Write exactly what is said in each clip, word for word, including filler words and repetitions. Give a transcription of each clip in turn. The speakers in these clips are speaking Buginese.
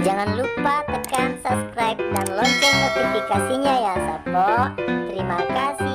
Jangan lupa tekan subscribe dan lonceng notifikasinya ya, Sappo. Terima kasih.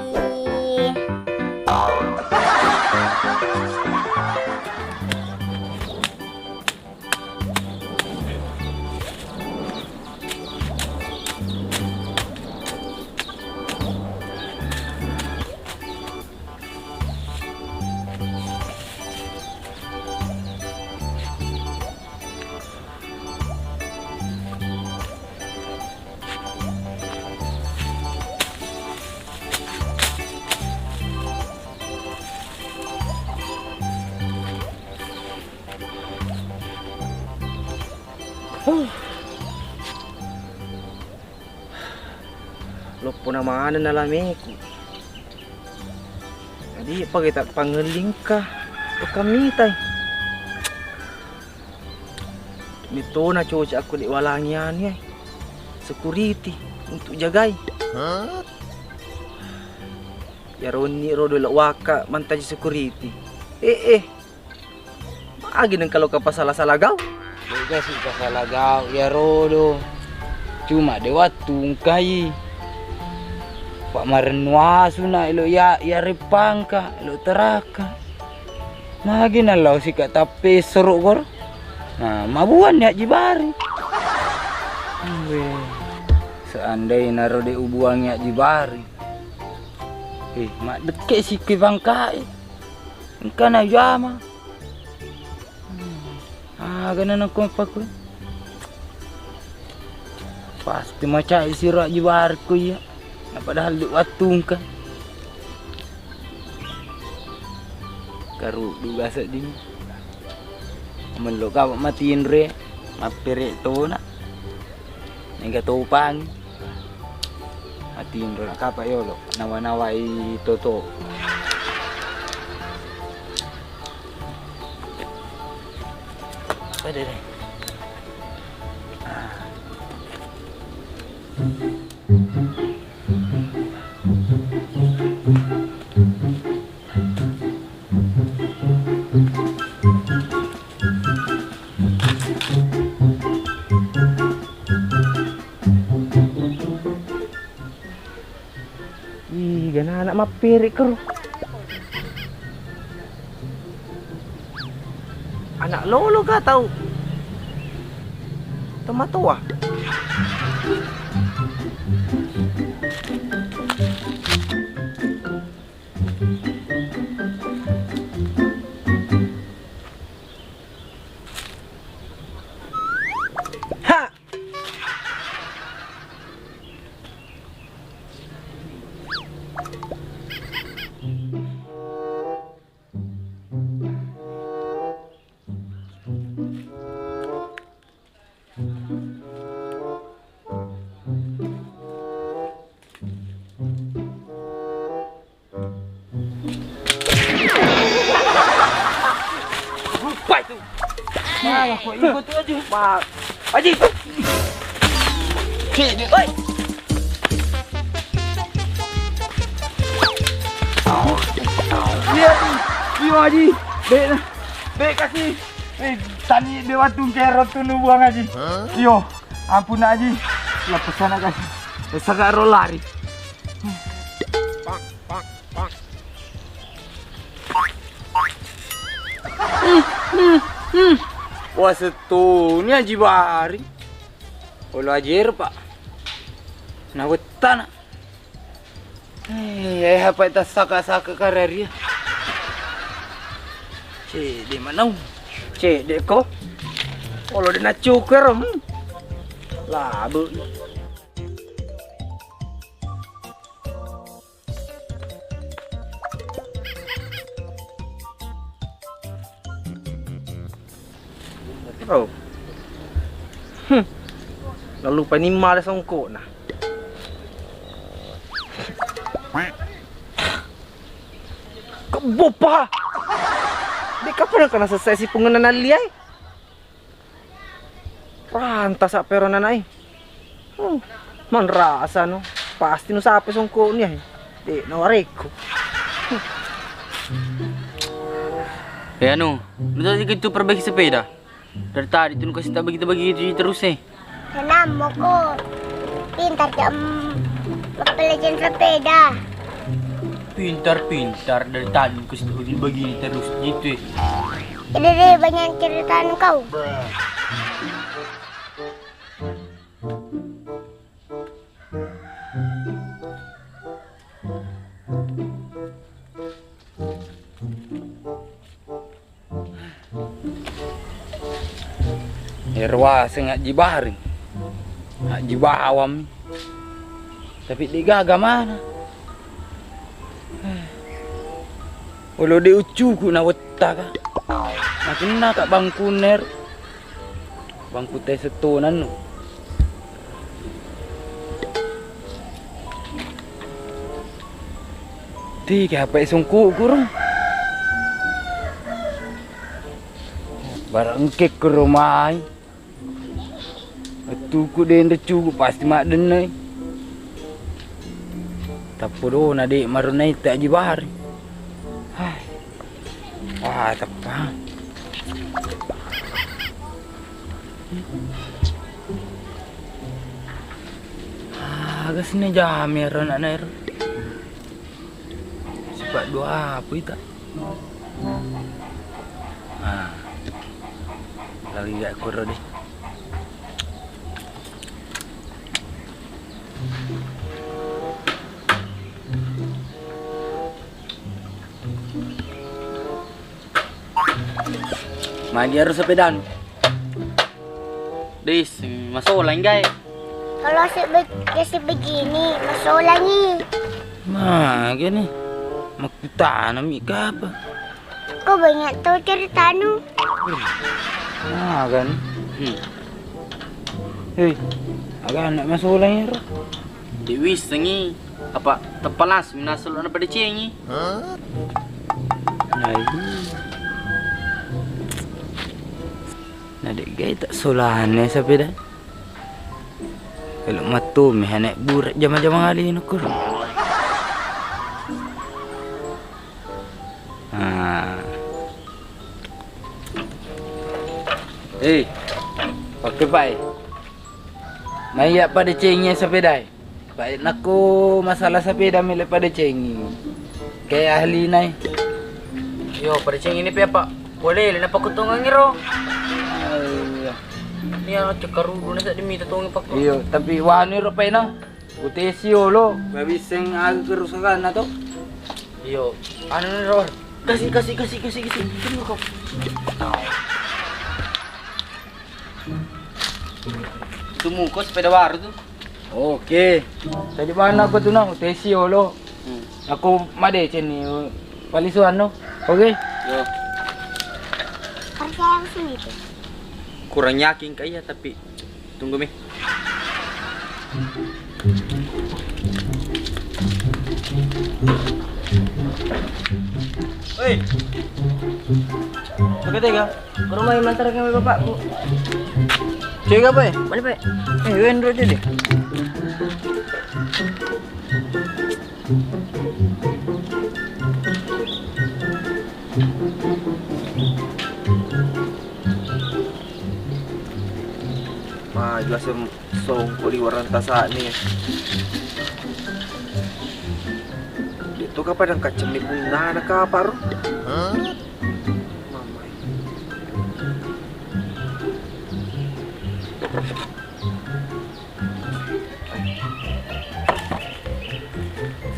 Loppona maneng nalameku. Jadi pake tak pangellingka. Tukang mitai. Metona coca aku dek walangi anu, eh. Security untuk jagai. Yaronni ro dolo waka mantaji security. Eh, eh. Magi nengka lo kapasala-sala gau? Dega si pasala gau ya rodo. Cuma de wattu engkai. Pak marennu asu na elo ya, ya repangka, elo teraka. Magi na lao sika tappe soro kor. Nah, mabuan ya jibari. Weh, seandainya ro de ubuang ya jibari. Eh, mak dekke si ke bangkai. Engka na jama. Hmm. Aga na nakko paku. Pasti macai siro aji barku iya. Na padahal di wattungka. Karudu gasa dini. Mello ka matinre. Mappere tona. Mega topang. Matinro na kapa yolo. Nawa-nawai toto. Pada deh. Ah. Ih, gana anak mappere kero. Anak lolo ka tau tomatoa. Ha! Lupa itu. Nah, kok ikut tuh, Aji? Pak Aji. Cek dia. Oi. Iya, Aji. Iya, Aji. Bek nah. Bek kasih. Eh, tani de wattu kero tu nu buang, Aji. Iyo, ampun, Aji. Lepas sana, kasih. Saka ro lari. Wah, setuni Aji Bari. Olo ajer, Pak. Na wettana. Eh, eh, apa tasaka-saka kararia. Cede manau. Cede ko. Olo de nacukero. Hmm. Labu. Oh. Hmm. Lalu pani male songkokna. Kebbo pa. De kapan kana selesai si pungenna nalliai? Rantasa pero nanai. Hmm, manrasa no. Pasti no sape songkokni ai. De no wareko. Eh, anu, nu tadi itu perbaiki sepeda. Dari tadi tu kasih tak begitu-begitu terus, eh. Tenang, moko. Pintar jam mappelejeng sepeda. Pintar-pintar dari tadi kasih tak begini-begini terus gitu, eh. Jadi deh, banyak cerita kau. Ero waseng ajji bari, ajji bawang, tapi de gaga mana. Olo de uccuku na wettaka. Nakenna ka bangkunner. Bangku tese tonannu. Tiga apa sungku kurung. Barang engke ke rumah. Wettuku denre cugu pasti maddennai. Tappodo na de marunai te aji bari. Hai. Wah, teppa. Aga sini jam ero anak ero. Sifat dua apa itu? Nah, lagi gak kuro deh. Magi harus sepedaan. Dis, masolang gai. Kalau si be-, ya si begini, masolangi. Magi nih, makutana mi kapa? Kok banyak tau ceritanu? Nah, kan. Hmm. Hei, aga anak masolang ero. Dewi sengi apa tepalas minasel na pada cengi. Nah, iya. Nah, dek gai tak solane sepeda. Kalau matu meh anak burak jama-jama ngali nukur. Nah. Eh, oke, Pak. Maiya pada cengi sepedai. Pak, nakko masalah sepeda mele pada cengi. Kayak ahli nai. Yo, pada cengi ini pe, Pak. Boleh, lena pakutongang iro. Iya. Ini yang cekaru dulu saya diminta tongi, Pak. Iyo, tapi wani ro, Pak, ina. Utesi olo, babiseng aga kerusakanna to. Iyo, anu ro. Kasih, kasih, kasih, kasih, kasih. Tunggu kau. Itu muko sepeda baru tuh. Oke. Tadi mana aku tuh, nah, utesi olo. Hmm. Aku madeceng ni palisuan no. Oke. Yo. Harga yang sini tuh. Kurang yakin kayak, tapi tunggu mi. Oi. Tega-tega. Ke rumah yang mantar kami bapakku. Cek apa ya? Mana, Pak? Eh, Wen dulu aja deh. Maju asem songko liweran tasani. Itu kapadang kacemmi punnana kaparo. Mamai.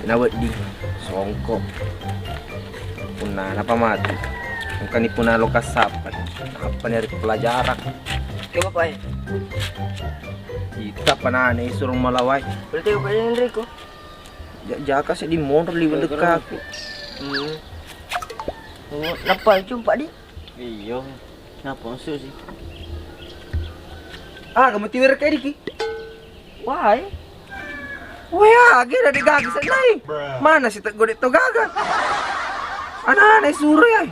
Nawedding songko. Punna napa mati. Engkani punna lokasappa. Apa nih hari pelajaran? Ke bapak ya? Kita panane suruh malawai. Berarti bapak ini Enrico. Ja-, jaka sedih monro liwat dekaku. Hmm. Oh, napa cumpa di? Iyo. Napa maksud sih? Ah, kamu tiwir kayak diki? Why? Wah, ya, gila deh gaga senai. Mana sih tak godek to gaga? Anak-anak suruh ya.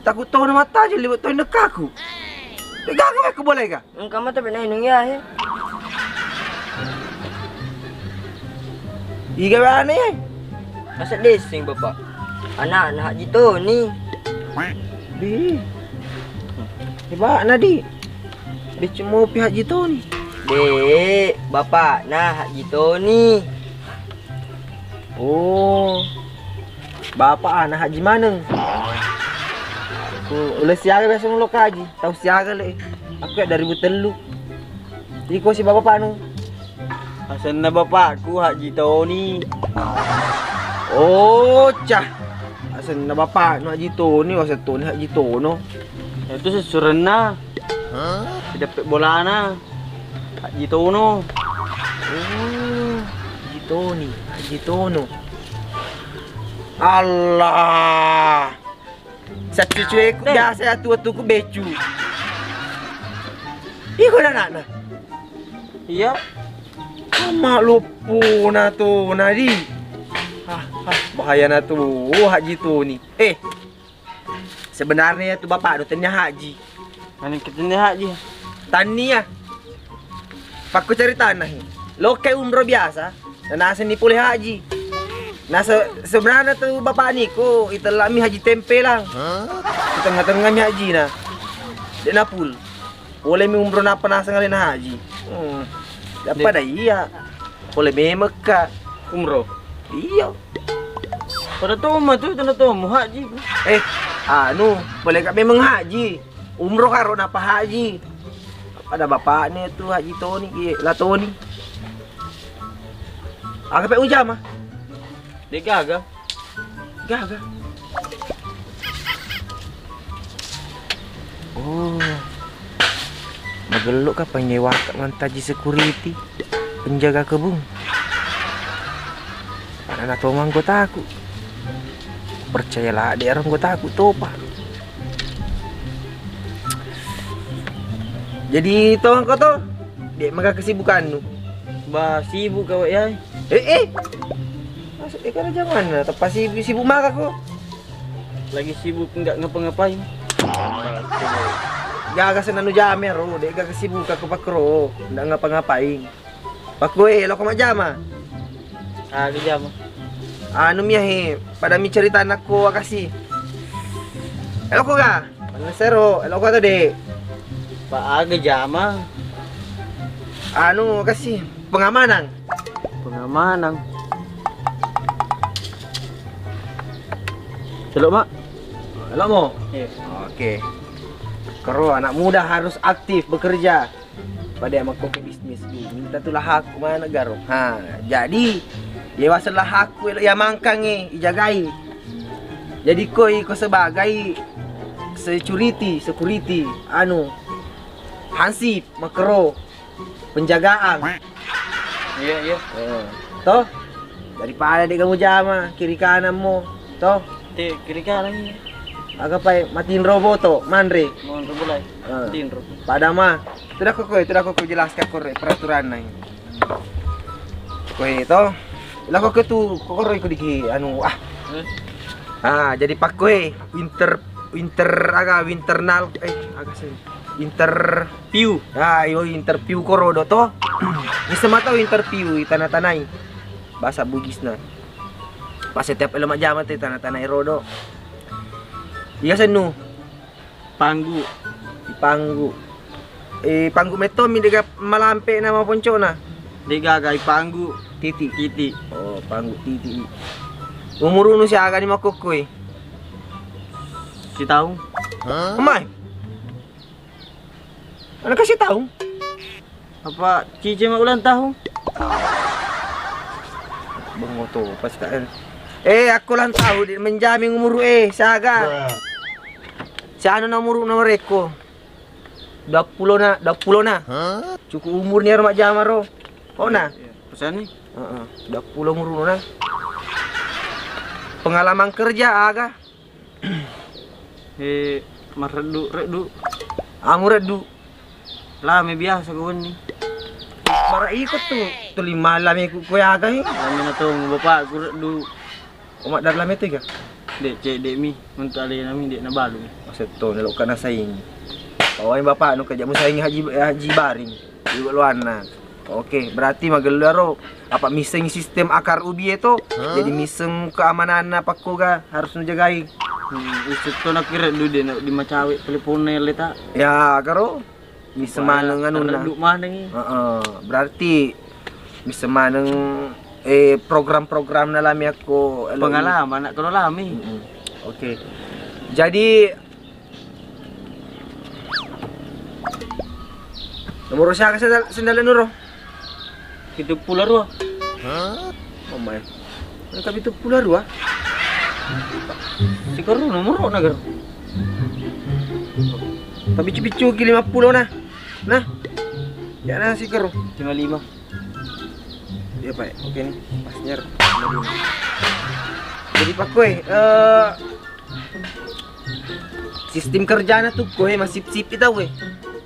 Takut tau na mata aja liwat tau dekaku. Dek gaga aku boleh ga? Engka mata pena inung ya he. Iga bane ya? Masa desing bapak. Anak-anak Haji Toni. Di. Coba nadi. Beccu mopi Haji Toni. De, bapakna Haji Toni. Oh. Bapak anak Haji maneng. Ku uleh siaga biasa nulok Haji. Tau siaga le. Aku ya dari butellu. Iko si bapak panu. Asenna bapakku Haji Toni. Oh, cah. Asenna bapaknu Haji Toni, waseng Toni Haji Tono. Itu sesurenna. Dideppe bolana. Haji Tono. Oh, Haji Toni, Haji Tono. Allah. Saccucueku biasa ya tua-tuaku becu. Iko anakna. Iya. Mama lupuna tu nadi. Ah, ah, bahayana tu Haji Toni. Eh, sebenarnya tu bapak tu tania Haji. Mana ketanya Haji? Tania. Pakku cari tanah. Loke umroh biasa. Nah, nasenni pole Haji. Nah, se-, sebenarnya tu bapak niko itellami Haji Tempelang. Di tengah-tengah mi Haji nah. Dek napul. Pole mi umroh napa naseng alena Haji. Hmm. Apa dah iya? Pole memekka. Umroh. Iya. Pada toma tu, tanda toma Haji. Eh, anu, pole ka memang Haji. Umroh karo napa Haji. Pada bapaknya tu Haji Toni, iya, La Toni. Aga pe ujama? Degaga. Gaga. Oh. Magello ka panyewaka mantaji security, penjaga kebun. Anana toma anggotaku. Percaya la de ero anggotaku topa. Jadi tongko to, de maka kesibukannu. Ba sibuk kau ya. Eh, eh. Masuk de kara jamanna, tepa sibuk, sibuk maka ko. Lagi sibuk nggak ngapa-ngapain. Gaga senanu jame ro, de gaga sibuk aku pakro, nggak ngapa-ngapain. Pakku e, eloko majjama. Ah, dijama. Anu mia he, pada mi cerita anakku akasi. Eloko ga? Mana sero, eloko atau de? Pak aga jama. Anu akasi, pengamanan. Pengamanan. Elok, Mak. Elok mo? Iya. Oke. Kero anak muda harus aktif bekerja. Pada makko ke bisnis dulu. Minta tu lahaku mana garo. Ha, jadi dewasa lahaku elo ya mangkang e, ijagai. Jadi koi ko sebagai security, security, anu, hansip, makro, penjagaan. Iya, iya. Eh, toh? Daripada de kamu jama, kiri kanan mo, toh? Te, kiri kanan. Aga pai matinro boto, manre. Manre bulai. Eh. Tinro. Pada ma. Sudah kok, sudah kok jelaskan kore peraturan nai. Koe to. Lako ke tu kokoro iko diki anu ah. Eh? Ah, jadi pakkoe winter, winter aga, winter nal eh aga sih. Winter piu. Ah, iyo winter piu koro do to. Bisa mata winter piu tana-tanai. Bahasa Bugisna. Pas setiap elo majjama te tana-tanai rodo. Iya sennu. Panggu. Ipanggu. Eh, panggu metto mi dega malampe na maponcona. Degaga ipanggu. Titi. Titi. Oh, panggu titi. Umurunu siaga ni makkokkoe? Sitaung. Mai. Anak kasih tahu? Apa cici mau ulang tahun? Bengo to pas tak. Eh, aku ulang tahun di menjamin umur eh saga. Si anu na umur nomor eko. Dua puluh na, dua puluh na. Cukup umur ni rumah jamaro. Kok na? Pesan ni? Heeh, dua puluh umur na. Pengalaman kerja aga. Eh, mareddu-reddu. Amu reddu. Lame biasa ko wenni. Bara iko tu, tu lima lame ku koe aga he. Lame na tong bapakku reddu. Oma dar lame tu ga? Dek cek dek mi, untuk alena mi dek nabalu. Maksud tu nelok kana saing. Pawai bapak nu kerja musaing haji haji baring. Ibu luanna. Oke, berarti magello ro apa misseng sistem akar ubi itu. Jadi misseng keamananna pakkoga harus nujagai. Hmm, usut to nakira du de na di macawe telepon nele ta. Ya, karo. Bisa maneng anu na. Redu maneng i. Heeh, berarti bisa maneng, eh, program-program na lami akko elo i. Pengalaman nak kalau lami. Mm-mm. Oke. Jadi, nomor siapa sendal, sendal nuro? Pitu pulo dua. Hah? Oh my. Engka pitu pulo dua. Sikerru nomor na ger. Tapi picu-picu ki lima pulo na. Nah. Ya na sikerru. Lima lima. Iya, Pak. Oke nih. Pas nyer. Lima lima. Jadi Pak Kue, eh, sistem kerjana tu Kue masip-sip kita, Kue.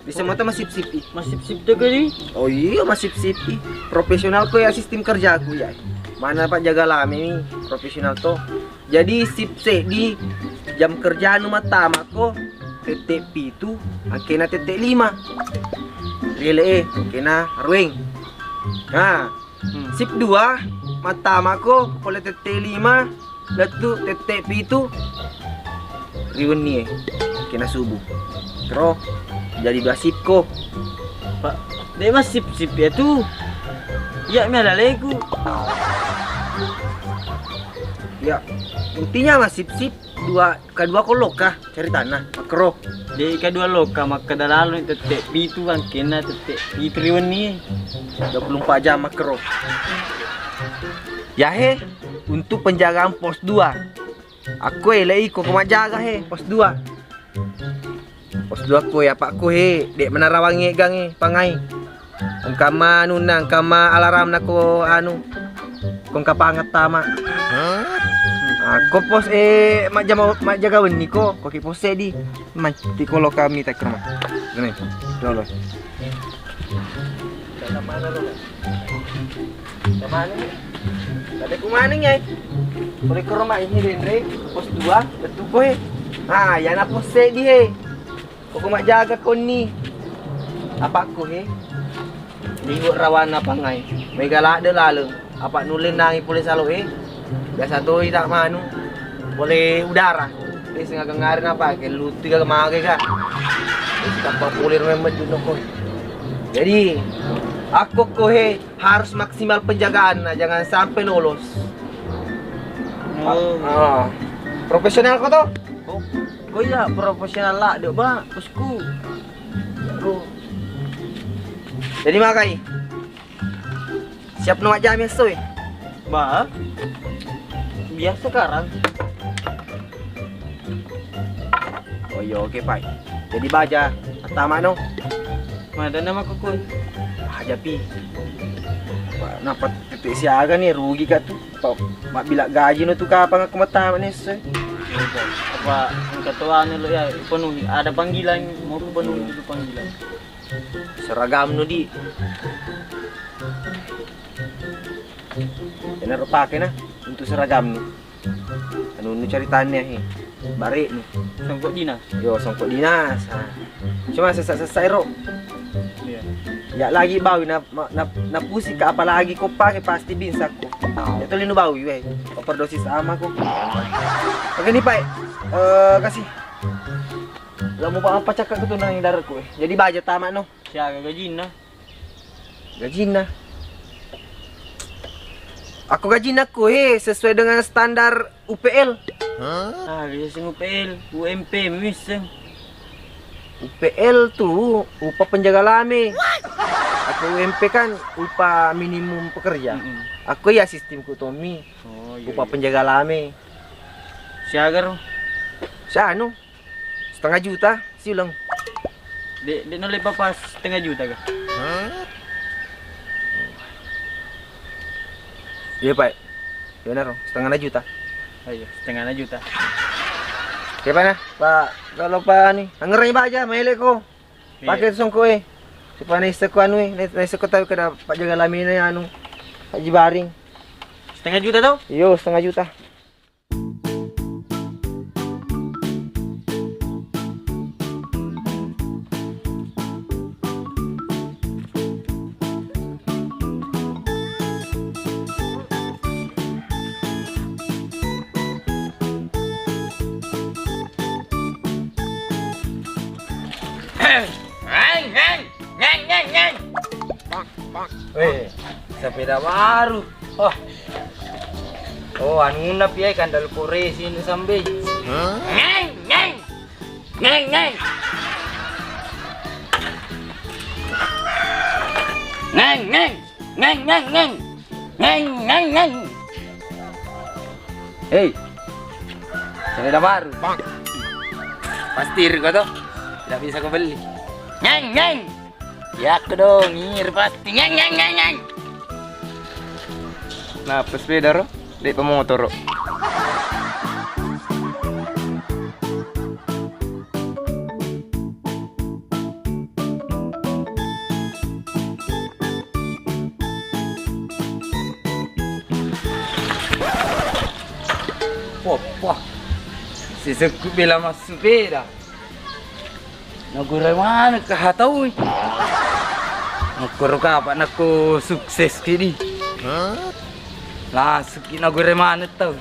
Bisa mata masip-sip i. Masip-sip tu kali. Oh iya, masip-sip i. Profesional Kue ya sistem kerjaku ya. Mana Pak jaga lami nih, profesional to. Jadi sip seddi jam kerja anu mattama ko tette pitu, angkena tette lima. Riele e, angkena arueng. Nah, hmm, sip dua mattama ko pole tette lima lettu tette pitu ri wenni e, angkena subuh. Kero jadi dua sip ko. Pak, de masip-sip ya tu. Iya mi alaleku. Ya, intinya masip-sip dua, kedua ko loka ceritana makkero. De kedua loka makkeda lalo ni tette pitu angkena tette pitu ri wenni. Dua puluh empat jam makkero. Yahe untuk penjagaan pos dua. Akko ele iko ko majjaga he pos dua. Pos dua ko ya Pak ko he, dek menarawangi egang e pangai. Engka ma anunna, engka ma alarm na ko anu, ko engka pangattama. Akko pos e majjama, majjaga wenni ko, ko ki pos e di. Mai, ti ko lo kami tak rumah. Sini, lolo. Tadi ku maneng ya. Pole ko rumah ini denre, pos dua, betul ko he. Ah, ya na pos e di he. Pokok majjaga konni. Apakko he? Liwe rawanna pangai. Mega ladde laleng. Apa nulle nangi pole salo e? Biasa to ita manu. Pole udara. E sengaga ngare napa ke lutu ga mage ga. E tappa pole ro memang junno ko. Jadi akko ko he harus maksimal penjagaanna, jangan sampai lolos. Oh. Ah. Profesional ko to? Oh. Ko iya profesional ladde ba bosku. Jadi magai. Siap no majjama esso e? Ba. Biasa sekarang. Oh iya, oke Pak. Jadi baja attama no. Mana nama kukun? Baja pi. Napa titik siaga nih rugi kak tuh. Mabbila gaji no tu kapang aku mattama ni esso. Apa engka to anu lo ya penuhi ada panggilan, mau ku penuhi itu panggilan. Seragam nu di. Enaro pake na untuk seragam nu. Anu nu ceritanya he. Bare nu. Songkok dinas. Yo songkok dinas. Ah. Cuma sesak-sesak ero. Iya. Ya lagi bawi na, na, na pusi ka apalagi ko pake pasti binsa ko. Ya tuli nu bawi we. Overdosis ama ko. Oke nih Pak. Eh kasih. Lah mau apa cakak ko tu nang darat ko. Jadi baja tamat no. Siaga gajinna. Gajinna. Aku gajinna ku he sesuai dengan standar U P L. Ah, gaji sing U P L, U M P misseng. U P L tu upah penjaga lame. Aku U M P kan upah minimum pekerja. Mm-mm. Aku ya sistemku Tommy. Oh iya. Upah penjaga lame. Siaga ro? Sianu. Setengah juta, siuleng. Dek, dek nulle papa setengah juta kah? Iya Pak. Iya naro, setengah juta. Ayo, setengah juta. Iya Pak nah, Pak kalau Pak nih, ngerai Pak aja, melek ko. Iya. Pakai songko eh. Supaya naisseko anu eh, naisseko tahu kada Pak jaga lamina anu. Pak Jibaring. Setengah juta tau? Iyo, setengah juta. Ngeng, ngeng, ngeng, ngeng, ngeng. Weh, sepeda baru. Oh. Oh, anunna piye kandal koresi ini sambe. Ngeng, ngeng. Ngeng, ngeng. Ngeng, ngeng. Ngeng, ngeng, ngeng. Ngeng, ngeng, ngeng. Hei, sepeda baru. Pasti iri ko toh? Tidak bisa ko beli. Ngeng, ngeng. Ya aku dong, iri pasti. Ngeng, ngeng, ngeng, ngeng. Napa sepeda ro? Dek pemotoro. Wah, wah. Sisekku bela massupeda. Nagore maneng ka hatau. Makkoro kapa nakko sukses ki di. Langsung ki nagore maneng tau.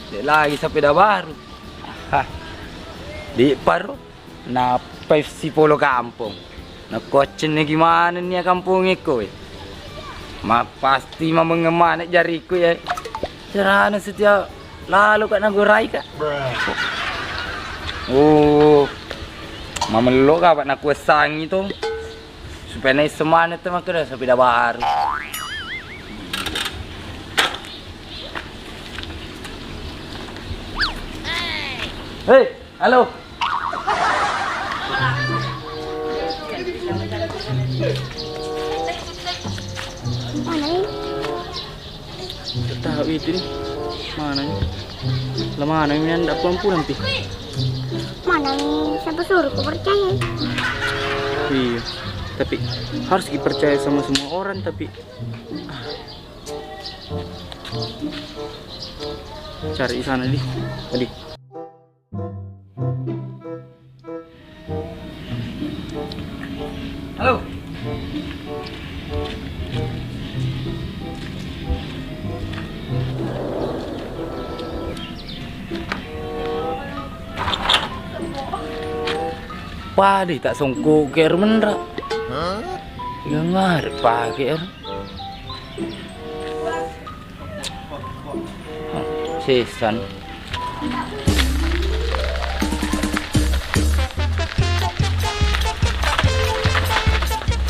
Dek lagi sepeda baru. Di paro. Nappai sipolo kampong. Nakko accenne gimana nia kampong ekko we. Ma pasti mamengeng maneng jariku ya. Carana setiap lalu ka nagorai ka. Oh. Mamello ka pak nakuessangi to. Supaya naisseng maneng to makkeda sepeda baru. Hei, halo. Mana ini? Tahu itu nih. Mana nih? Lah mana ini ndak pulang-pulang pi? Mana ini? Siapa suruh ku percaya? Iya, tapi harus dipercaya sama semua orang tapi cari di sana di. Tadi. Halo. Padi tak songko ke menra. Yang ngarep pakai er. Sesan.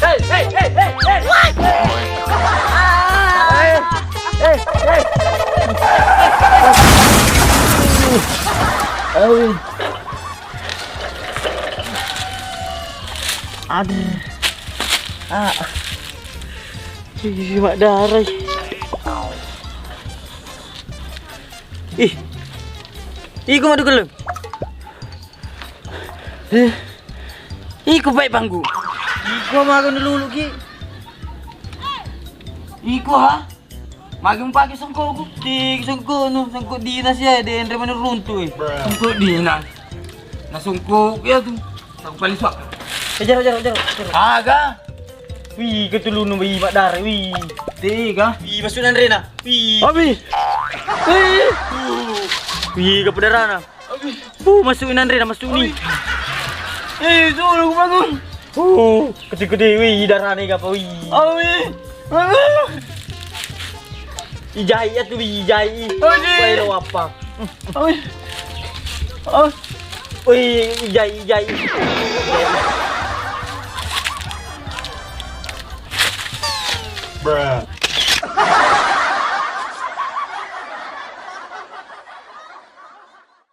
Hei, hei, hei, hei, hei. Hei, hei. Aduh. Aduh. Ah. Ih, mak darah. Ih. Iko madu kelem. Eh. Iko baik panggu. Iko makan dulu ki. Iko ha? Magi mupake songkokku? Ti songkoknu, songkok dinas ya, denre mani runtu e. Songkok dinas. Na songkok ya tu. Aku paling suka. Kejar, kejar, kejar, kejar. Aga. Wih, ketulunu wih, mak dare wih. Tiga. Wih, masuk nanrena. Wih. Abi. Wih. Wih, kepedarana. Abi. Uh, masuk nanrena, masuk ni. Eh, tolong bangun. Uh, gede-gede, wih, darane gapa, wih. Awi. Ijai ya tu, wih, ijai. Awi. Wih, lo apa? Awi. Ah. Wih, ijai, ijai. Bruh.